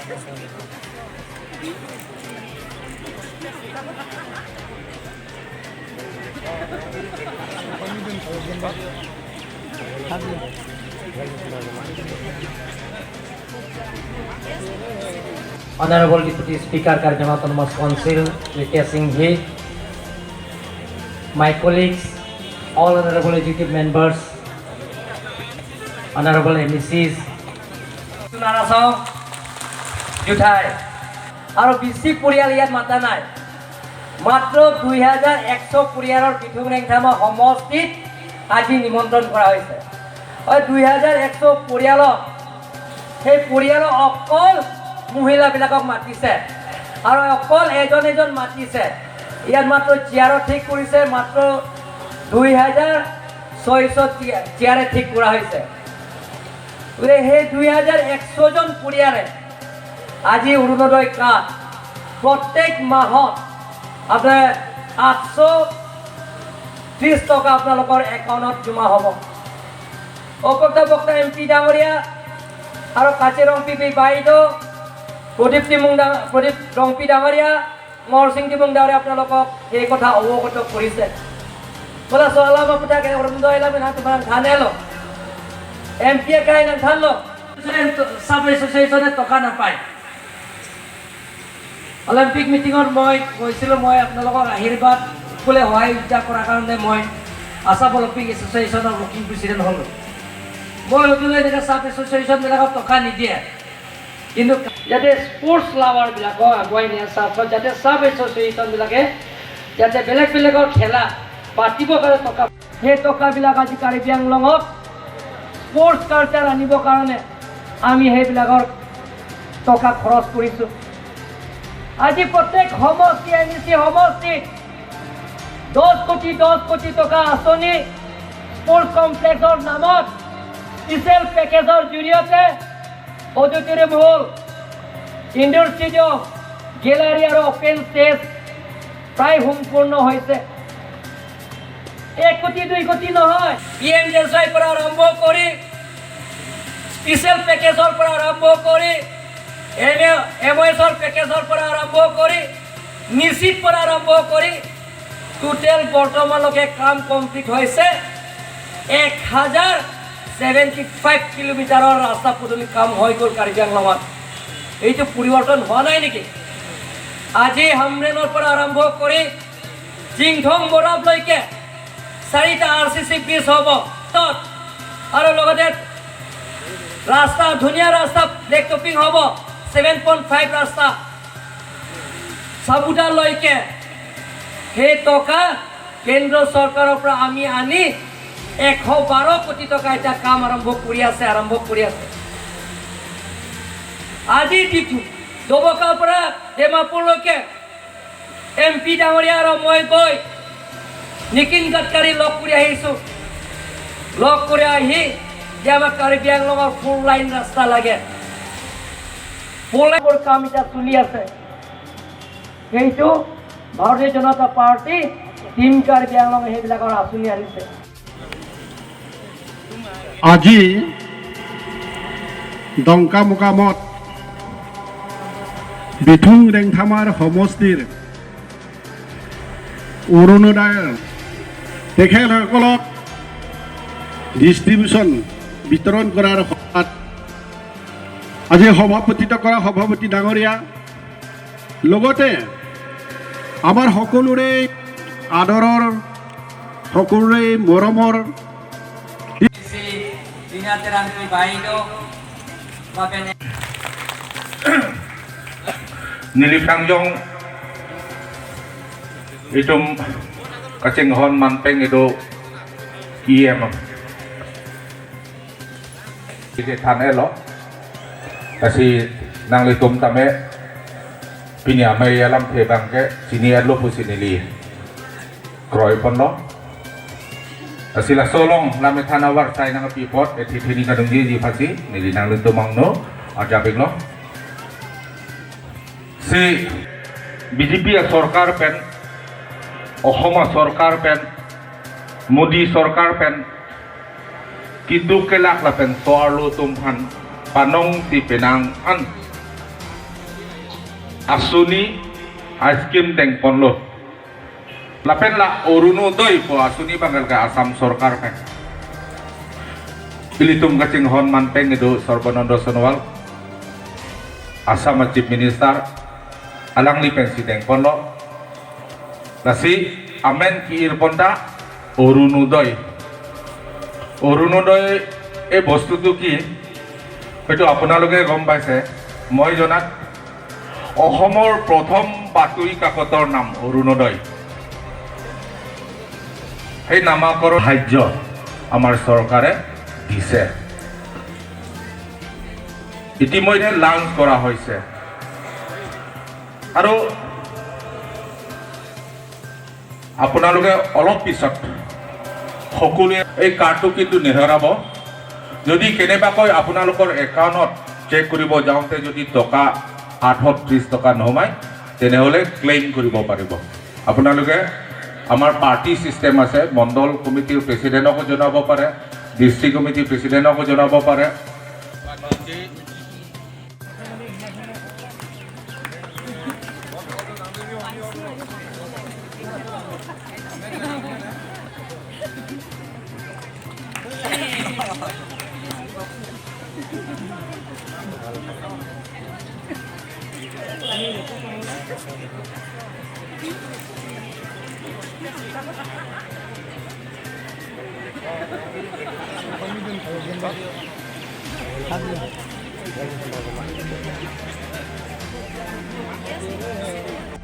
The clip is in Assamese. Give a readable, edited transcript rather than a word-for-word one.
Honorable Deputy Speaker, Karbi Autonomous Council, K. Singhi, my colleagues, all honorable executive members, honorable MECs, নাৰাচাওঁ জুঠাই আৰু বেছি পৰিয়াল ইয়াত মাতা নাই। মাত্ৰ 2100 পৰিয়ালৰ পৃথক ৰেংথামা সমষ্টিত আজি নিমন্ত্ৰণ কৰা হৈছে। হয়, 2100 পৰিয়ালক, সেই পৰিয়ালৰ অকল মহিলাবিলাকক মাতিছে আৰু অকল এজন এজন মাতিছে। ইয়াত মাত্ৰ চেয়াৰত ঠিক কৰিছে, মাত্ৰ 2600 চেয়াৰে ঠিক কৰা হৈছে। গতিকে সেই 2100জন পৰিয়ালে আজি অৰুণোদয় কাৰ্ড প্ৰত্যেক মাহত আপোনাৰ 830 টকা আপোনালোকৰ একাউণ্টত জমা হ'ব। অপেক্ষা বক্তা এম পি ডাঙৰীয়া আৰু কাচিৰং পি পি বাইদেউ, প্ৰদীপ তিমুং, প্ৰদীপ ৰংপি ডাঙৰীয়া, মৰসিং তিমুং ডাঙৰীয়া আপোনালোকক সেই কথা অৱগত কৰিছে। বোলা সোৱালাম আপোনাৰ অৰুণোদয় তোমাৰ ধান এলো এম পি কাই ধান লো চাব এছ'চিয়েশ্যনে টকা নাপায়। অলিম্পিক মিটিঙত মই কৈছিলোঁ, মই আপোনালোকক আশীৰ্বাদ সকলোৱে সহায় সুবিধা কৰাৰ কাৰণে মই আছাম অলিম্পিক এছ'চিয়েশ্যনৰ ৱৰ্কিং প্ৰেচিডেণ্ট হ'লোঁ। মই সুধিলোঁ, এনেকৈ চাব এছ'চিয়েশ্যনবিলাকক টকা নিদিয়ে, কিন্তু যাতে স্পৰ্টছ লাভাৰবিলাকক আগুৱাই নিয়াৰ স্বাৰ্থত যাতে চাব এছ'চিয়েশ্যনবিলাকে যাতে বেলেগ বেলেগৰ খেলা পাতিবৰ কাৰণে টকা, সেই টকাবিলাক আজি কাৰ্বি আংলঙত স্পৰ্টছ কালচাৰ আনিবৰ কাৰণে আমি সেইবিলাকৰ টকা খৰচ কৰিছোঁ। আজি প্ৰত্যেক সমষ্টি, এম ই চি সমষ্টিত 10 কোটি 10 কোটি টকা আঁচনি স্পৰ্টছ কমপ্লেক্সৰ নামত স্পেচিয়েল পেকেজৰ জৰিয়তে অডিটৰিয়াম হল, ইনডোৰ ষ্টেডিয়াম, গেলাৰী আৰু অপেন ষ্টেজ প্ৰায় সম্পূৰ্ণ হৈছে। 1 কোটি 2 কোটি নহয়, পি এম জে পৰা আৰম্ভ কৰি, স্পেচিয়েল পেকেজৰ পৰা আৰম্ভ কৰি, এম এম এছৰ পেকেজৰ পৰা আৰম্ভ কৰি, নিচিত পৰা আৰম্ভ কৰি টোটেল বৰ্তমানলৈকে কাম কমপ্লিট হৈছে 1075 কিলোমিটাৰৰ ৰাস্তা পদূলি কাম হৈ গ'ল কাৰ্বি আংলঙত। এইটো পৰিৱৰ্তন হোৱা নাই নেকি? আজি হামৰেনৰ পৰা আৰম্ভ কৰি জিংথং বৰাবলৈকে চাৰিটা আৰ চি চি ব্ৰিজ হ'ব তত আৰু লগতে ৰাস্তা, ধুনীয়া ৰাস্তা ব্লেক টপিং হ'ব, 7.5 ৰাস্তা চাবুতালৈকে। সেই টকা কেন্দ্ৰ চৰকাৰৰ পৰা আমি আনি 112 কোটি টকা এতিয়া কাম আৰম্ভ কৰি আছে, আৰম্ভ কৰি আছে। আজি ডিফু ডবকাৰ পৰা ডিমাপুৰলৈকে এম পি ডাঙৰীয়া আৰু মই গৈ নীতিন গাডকাৰী লগ কৰি আহিছোঁ। লগ কৰি আহি যে আমাক কাৰ্বি আংলঙৰ ফ'ৰ লাইন ৰাস্তা লাগে। ফ'ৰ লাইনৰ কাম এতিয়া চলি আছে। সেইটো ভাৰতীয় জনতা পাৰ্টি, টীম কাৰ্বি আংলং সেইবিলাকৰ আঁচনি আনিছে। আজি ডংকামোকামত বিথুং ৰেংথামাৰ সমষ্টিৰ অৰুণোদয়ৰ তেখেতসকলক ডিষ্ট্ৰিবিউশ্যন বিতৰণ কৰাৰ সভাত আজি সভাপতিত্ব কৰা সভাপতি ডাঙৰীয়া, লগতে আমাৰ সকলোৰে আদৰৰ, সকলোৰে মৰমৰ Si Dina Terangpi বাইদেউ বাবে। Nilifrangjong itum kaching hon manpeng itu EM ite than elo kasi nang litum tame pinya mai alam the bang ke sini adlo pu sinili kroi pon lo asila solong lame thana war sai nang pi pot e thi thini ka dung ji ji phasi nili nang litum ang no ajaping lo si BJP চৰকাৰ পেন, অসমৰ চৰকাৰ পেন, মোদী চৰকাৰ পেন কিন্তু কেলাক লাপেন সোয়াৰলো তুমহান পানং সি পেনাং আন। আঁচনি আইচক্ৰীম টেংপনলো লাপেন লা অৰুণোদয় প আঁচনি বাংগাল ka Assam Sarkar peng Ilitum kacing hon man peng itu Sarbananda Sonowal Assam Chief Minister alang li pensi tengpon lo lasi amen ki irponda Orunodoi. Orunodoi এই বস্তুটো কি হয়তো আপোনালোকে গম পাইছে। মই জনাত অসমৰ প্ৰথম বাতৰি কাকতৰ নাম অৰুণোদয়। সেই নামাকৰণ সাহাৰ্য আমাৰ চৰকাৰে দিছে, ইতিমধ্যে লাঞ্চ কৰা হৈছে। আৰু আপোনালোকে অলপ পিছত সকলোৱে এই কাৰ্ডটো কিন্তু নেহেৰাব। যদি কেনেবাকৈ আপোনালোকৰ একাউণ্টত চেক কৰিব যাওঁতে যদি টকা 830 টকা নোসোমায়, তেনেহ'লে ক্লেইম কৰিব পাৰিব আপোনালোকে। আমাৰ পাৰ্টি ছিষ্টেম আছে, মণ্ডল কমিটিৰ প্ৰেচিডেণ্টকো জনাব পাৰে, ডিষ্ট্ৰিক্ট কমিটিৰ প্ৰেচিডেণ্টকো জনাব পাৰে।